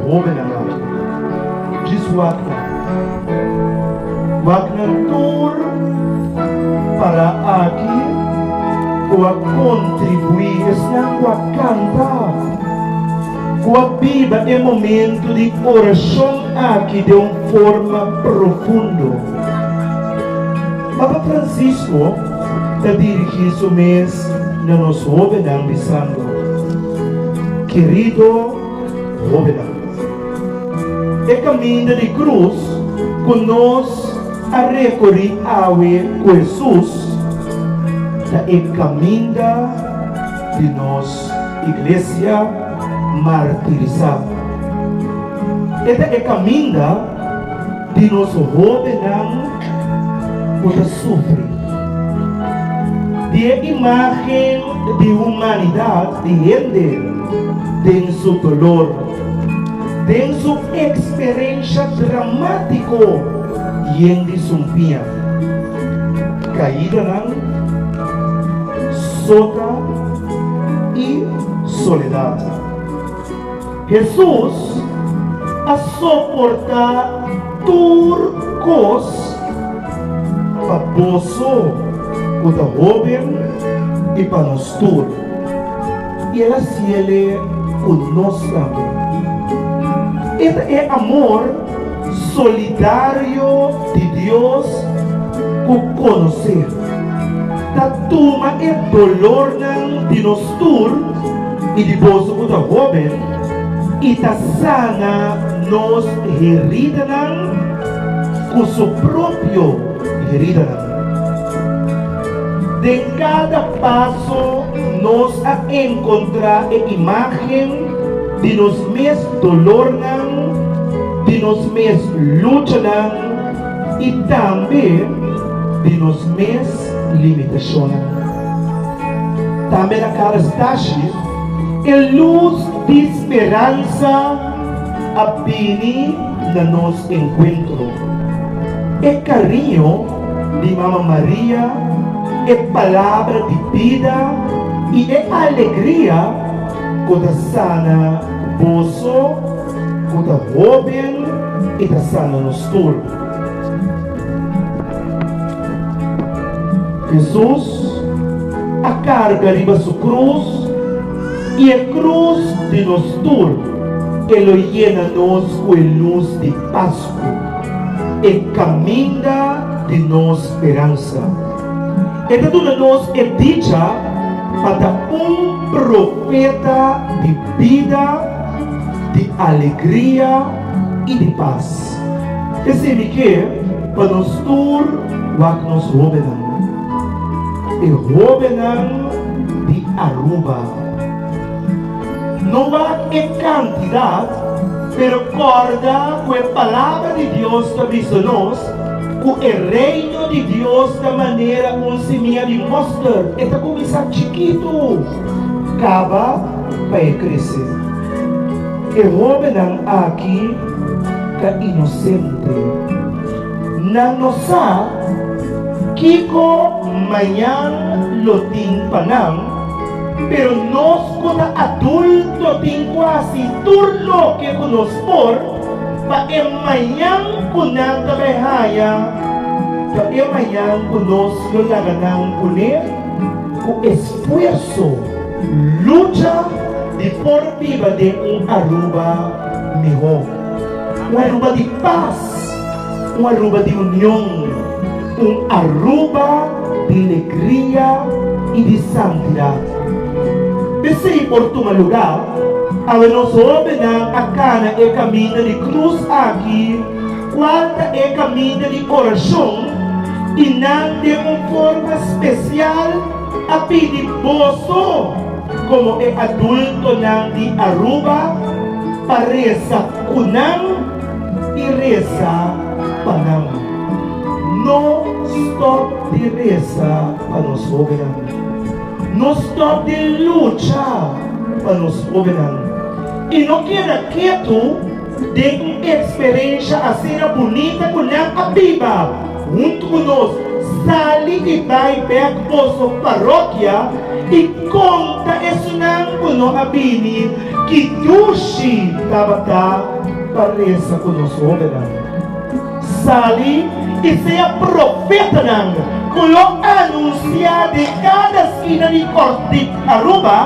hóbennan aki. Djis wak nan. Wak nan tur pará aki ku a kontribuí, esnan ku a kanta, ku a biba e momentu di orashon aki den un forma profundo. Papa Francisco ta dirigí su mes na nos hóbennan bisando, Kerido hóbennan, e kaminda di krus ku nos a rekorí awe ku Hesus ta e kaminda di nos Iglesia martirisá. E ta e kaminda di nos hóbennan ku ta sufri. Di e imágen di humanidat di hende den su dolor, den su eksperensha dramátiko yen di sumpiña, kaidanan, sota i soledat. Hesus a soportá tur kos pa boso ku ta hóben i pa nos tur, i el a siele ku nos tambe. E ta e amor solidario di Dios ku konosé, ta tuma e dolornan di nos tur i di boso ku ta hóben, i ta sana nos heridanan ku su propio heridanan. Den kada paso nos a enkontrá e imágen di nos mes dolornan, di nos mes luchanan i tambe di nos mes limitashonnan. Tambe na kada stashi e lus di speransa a bini na nos enkuentro. E kariño di Mama Maria, e palabra di bida i e alegria ku ta sana boso ku ta hóben i ta sana nos tur. Hesus a karga riba su krus i e krus di nos tur e lo yena nos ku e lus di Pasku, e kaminda di nos speransa. E ta duna nos e dicha pa ta un profeta di bida, di alegria i di pas. Esei mi ke pa nos tur wak nos hóbennan, e hóbennan di Aruba. No wak e kantidat, pero kòrda ku e Palabra di Dios ta bisa nos ku e Reino di Dios ta manera un simia di mòster, e ta kuminsá chikitu, kaba pa e krese. E hóbennan aki ta inosente. Nan no sa kiko mañan lo tin pa nan, pero nos ku ta adulto tin ku hasi tur loke ku nos por pa e mañan ku nan ta bai haña ta e mañan ku nos lo laga nan kuné ku esfuerso. Lucha di por biba den un Aruba mihó, un Aruba di pas, un Aruba di union, un Aruba di legria i di santidat. P'esei por tuma lugá, awe nos hóbennan a kana e kaminda di krus aki, kual ta e kaminda di orashon, i nan den un forma spesial, A pidi boso komo e adultonan di Aruba pa resa ku nan i resa pa nan. No stòp di resa pa nos hóbennan. No stòp di lucha pa nos hóbennan. I no keda ketu den un eksperensha asina bunita ku nan a biba. Huntu ku nos, sali i bai bek boso parokia i konta esunnan ku no a bini. Ki dushi tabata pa resa ku nos hóbennan. Sali i sea profetanan ku lo anunsiá den kada skina di di Aruba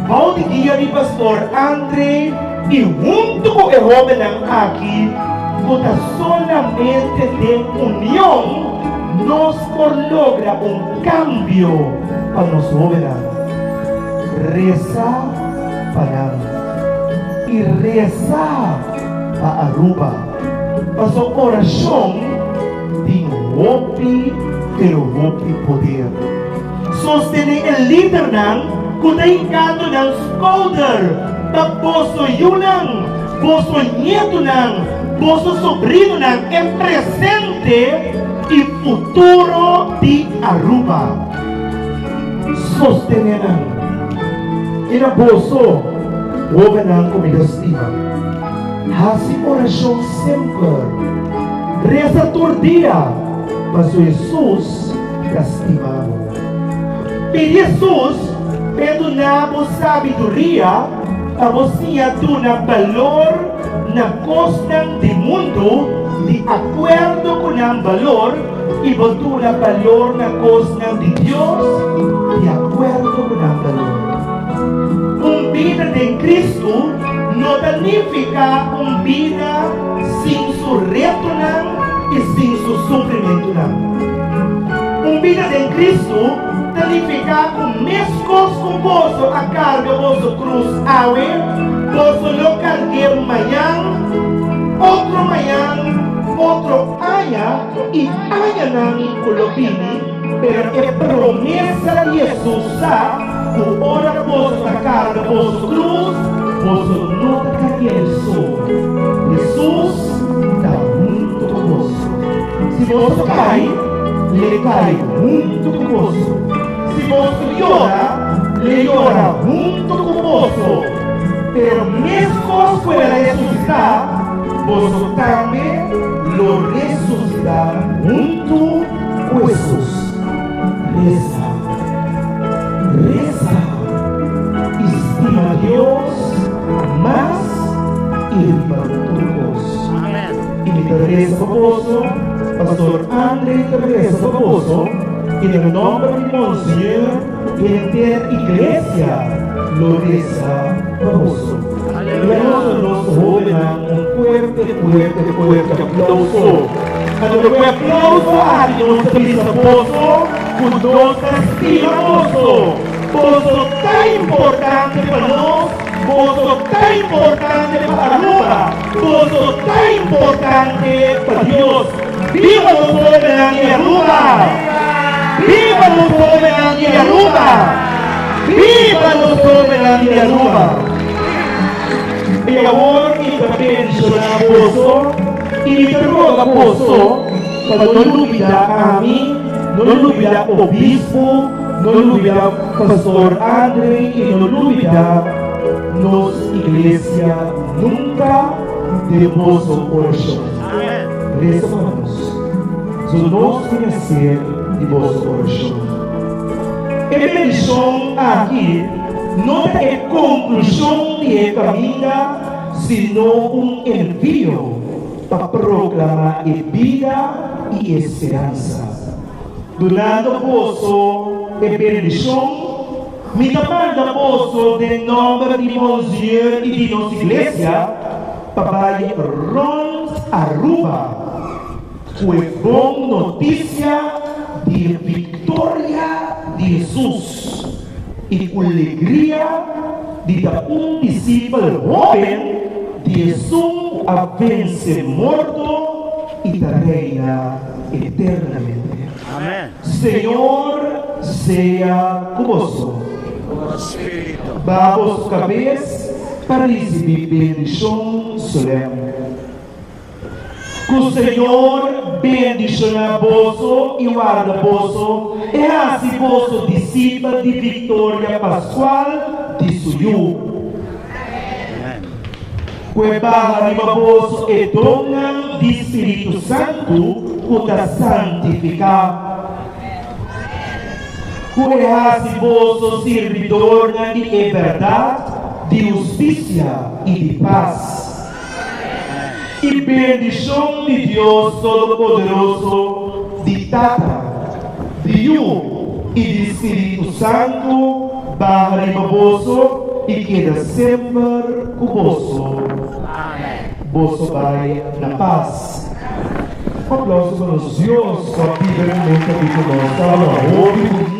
bou di guia di Pastor Andre i huntu ku e hóbennan aki ku ta solamente den union nos por logra un kambio pa nos hóbennan. Resa pa nan i resa pa Aruba. Paso orashon tin hopi pero hopi poder. Sostené e lidernan ku ta hinkando nan skouder pa boso yunan, boso nietunan, boso sobrinonan, e presente i futuro di Aruba. Sostené nan. I na boso, hóbennan ku mi ta stima. Hasi orashon semper. Resa tur dia, paso Hesus ta stima bo. Pidi Hesus p'e duna bo sabiduria pa bo siña duna balor na kosnan di mundu di akuerdo ku nan balor i bo duna balor na kosnan di Dios di akuerdo ku nan balor. Un bida den Kristu no ta nifiká un bida sin su retonan i sin su sufrimentunan. Un bida den Kristu ta nifiká ku meskos ku boso a karga boso krus awe, boso lo karg'é mañan, otro mañan, otro aña i añanan ku lo bini. Pero e promesa di Hesus ta ku ora boso ta karga boso krus, boso no ta karg'é so. Hesus ta huntu ku boso. Si boso kai, l'e kai huntu ku boso. Si boso yora, l'e yora huntu ku boso. Pero meskos ku el a resusitá, boso tambe lo resusitá huntu ku Hesus. Resa, resa i stima Dios mas i riba tur kos. I mi ta resa pa boso, Pastor Andre ta resa pa boso, i na nomber di Monsiñor henter iglesia lo resa pa boso. Laga nos duna nos hóbennan un fuerte, fuerte, fuerte aplauso. Anto ku e aplauso aki nos ta bisa boso ku nos ta stima boso. Boso ta importante pa nos, boso ta importante pa Aruba, boso ta importante pa Dios. Biba nos hóbennan di Aruba! Biba nos hóbennan di Aruba! Biba nos hóbennan di Aruba! I awor mi ta bendishoná boso i mi ta roga boso pa no lubidá ami, no lubidá obispu, no lubidá Pastor Andre i no lubidá nos iglesia nunka den boso orashon. Resa pa nos, so nos tin mester di boso orashon. E bendishon aki no ta e konklushon di e kaminda, sino un envio pa proklamá e bida i e speransa. Dunando boso e bendishon, mi ta manda boso den nòmber di Monsiñor i di nos Iglesia pa bai rònt Aruba ku e bon notisia di e viktoria di Hesus. I ku legria di ta un disipel hóben di esun ku a vense morto i ta reina eternamente. Señor sea ku boso. Baha boso kabes pa risibí bendishon solèm. Ku Señor bendishoná boso i warda boso e hasi boso disipel di viktoria paskual di Su Yu. Ku e baha riba boso e donnan di Spiritu Santu ku ta santifiká. Ku e hasi boso sirbidornan di e bèrdat. di hustisia i di pas. I bendishon di Dios Todopoderoso, di Tata, di Yu i di Spiritu Santu baha riba boso i keda semper ku boso. Boso bai na pas. Un aplauso pa nos Dios ku a biba e momento aki ku nos. Tabata hopi bunita.